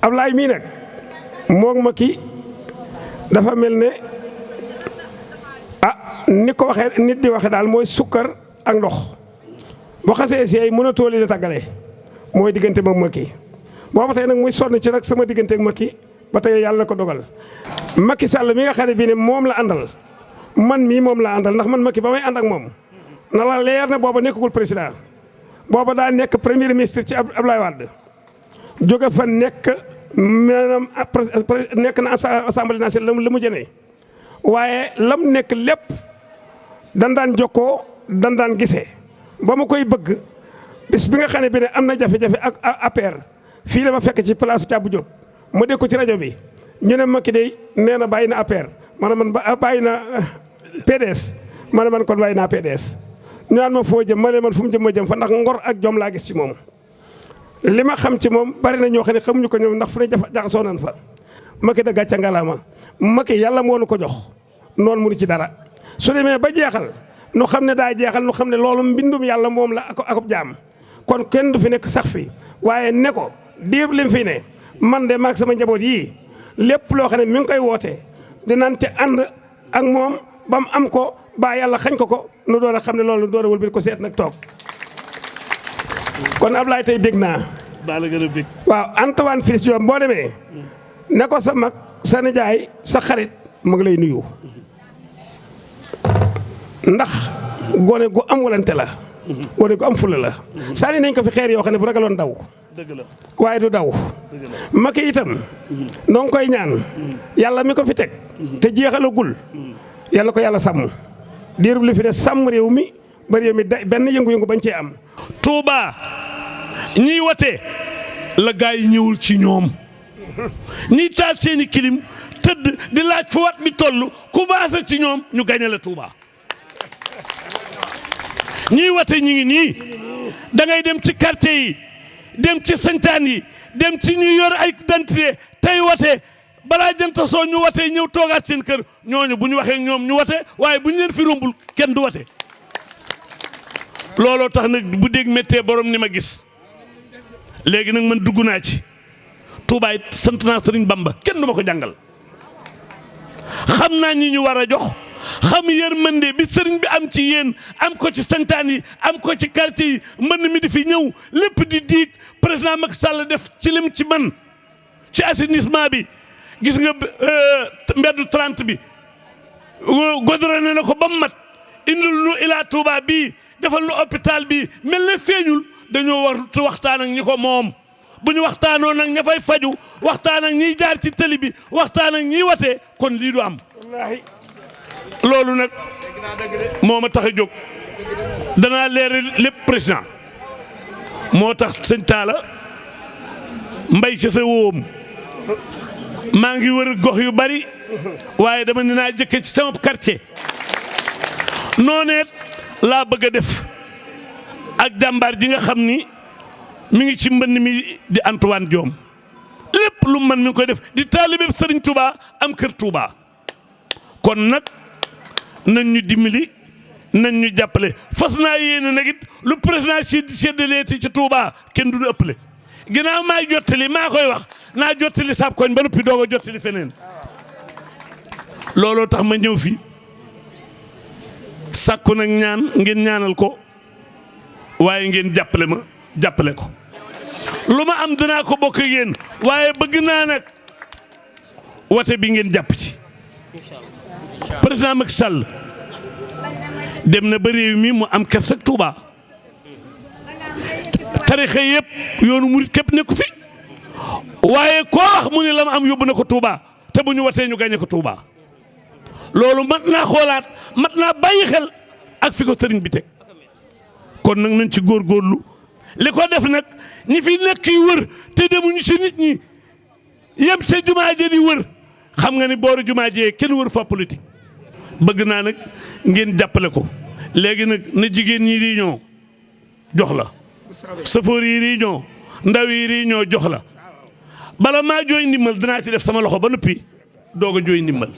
Ablaye mii nag moom Macky dafa mel ne ni ko waxee nit di waxe daal mooy sukkar ak ndox boo xasee seey mën a tooli la tàggale mooy diggante moom Macky booba tey nag muy sonn ci nag sama diggante ak Macky ba tey yàlla na ko dogal Macky Sall mi nga xam ne bii ne moom la àndal man mii moom la àndal ndax man Macky ba may ànd ak moom na la leer na booba nekkagul président booba daa nekk premier ministre ci Abdoulaye Wade jóge fa nekk maanaam nekk na assemblée nationale la mu jënee waaye lam nekk lépp dan daan jokkoo dan daan gisee ba ma koy bëgg bis bi nga xam ne bi ne am na jafe-jafe ak APR fii la ma fekk ci place Thiabou Diop ma dégg ko ci rajo bi ñu ne Macky de nee na bàyyi na APR man bàyyi na PDS man kon bàyyi naa PDS ñu naan ma foo jëm ma ne man fu mu jëm ma jëm fa ndax ngor ak jom laa gis ci moom li ma xam ci moom bari na ñoo xam ne xamuñu ko ñoom ndax fu ne jaxasoo nan fa Macky da gàcca ngalaama Macky yàlla moo nu ko jox noonu mënu ci dara su demee ba jeexal nu xam ne daa jeexal nu xam ne loolu mbindum yàlla moom la akub jaam kon kenn du fi nekk sax fi waaye ne ko diir lim fi ne man de maag sama njaboot yii lépp loo xam ne mi ngi koy wootee dinañ te ànd ak moom ba mu am ko ba yàlla xañ ko nu doon a xam ne loolu doon a wëlbati ko seet nag toog kon Ablaye tey bég naa. daal la gën a bég. waaw Antoine Félix Diome boo demee ne ko sa mag sa nijaay sa xarit mu ngi lay nuyu ndax gone gu am walante la. gone gu am fula la. sànni nañ ko fi xeer yoo xam ne bu ragaloon daw. dëgg la waaye du daw. Macky itam noo ngi koy ñaan yàlla mi ko fi teg te jeexalagul yàlla ko yàlla sàmm diirub li fi ne sàmm réew mi ba réew mi benn yëngu-yëngu bañ cee am. Touba ñiy wote la gaa yi ñëwul ci ñoom ñiy taal seeni kilim tëdd di laaj fu wat bi toll ku baasa ci ñoom ñu gañe la Touba ñiy wote ñi ngi nii da ngay dem ci quartier yi dem ci santaan yi dem ci ñu yor ay identité tey wote balaa jënta soo ñu wote ñëw toogaat seen kër ñooñu bu ñu waxee ñoom ñu wote waaye bu ñu leen fi rombul kenn du wote looloo tax nag bu dégg méttee borom ni ma gis léegi nag man dugg naa ci Touba it sant naa Sëriñ Bamba kenn du ma ko jàngal xam naa ñi ñu war a jox xam yërmande bi sëriñ bi am ci yéen am ko ci santaan yi am ko ci quartier yi mbënn mi di fi ñëw lépp di diig président Macky Sall def ci lim ci man ci assainissement bi gis nga mbeddu 30 bi godrone na ko ba mu mat indil nu Ila Touba bii defal nu hôpital bi mel ne feeñul dañoo war waxtaan ak ñi ko moom bu ñu waxtaanoon nag ña fay faju waxtaan ak ñiy jaar ci tëli bi waxtaan ak ñiy watee kon lii du am wallaahi loolu nag moo ma tax a jóg danaa leeral lépp président moo tax sëñ Talla mbay ci sa wóom maa ngi wër gox yu bari waaye dama ne naa jëkke ci sama quartier nooneet laa bëgg a def ak jàmbaar ji nga xam ni mi ngi ci mbënn mi di Antoine Diome lépp lu man mi ngi koy def di taalibe Sëriñ Touba am kër Touba kon nag nañ ñu dimbali nañ ñu jàppale fas naa yéene nag it lu président séddaleeti ci Touba kenn du ëppale ginnaaw maay jottali maa koy wax naa jottali saab koñ ba noppi doog a jottali feneen looloo tax ma ñëw fi sàkku nag ñaan ngeen ñaanal ko waaye ngeen jàppale ma jàppale ko lu ma am dinaa ko bokk ak yéen waaye bëgg naa nag wote bi ngeen jàpp ci président Macky Sall dem na ba réew mi mu am kersa ak Touba tarixa yëpp yoonu murit képp nekku fi waaye koo wax mu ne la ma am yóbbu na ko Touba te bu ñu watee ñu gañe ko Touba loolu mat naa xoolaat mat naa bàyyi xel ak fi ko sëriñ bi teg kon nag nañ ci góorgóorlu li ko def nag ñi fi nekk yi wër te demuñu ci nit ñi yem sa jumaa ji di wër xam nga ni booru jumaa ji kenn wër fa politique bëgg naa nag ngeen jàppale ko léegi nag na jigéen ñi di ñoo jox la safoor yi di ñoo ndaw yi di ñoo jox la bala maa jooy ndimbal dinaa ci def sama loxo ba noppi doog a jooy ndimbal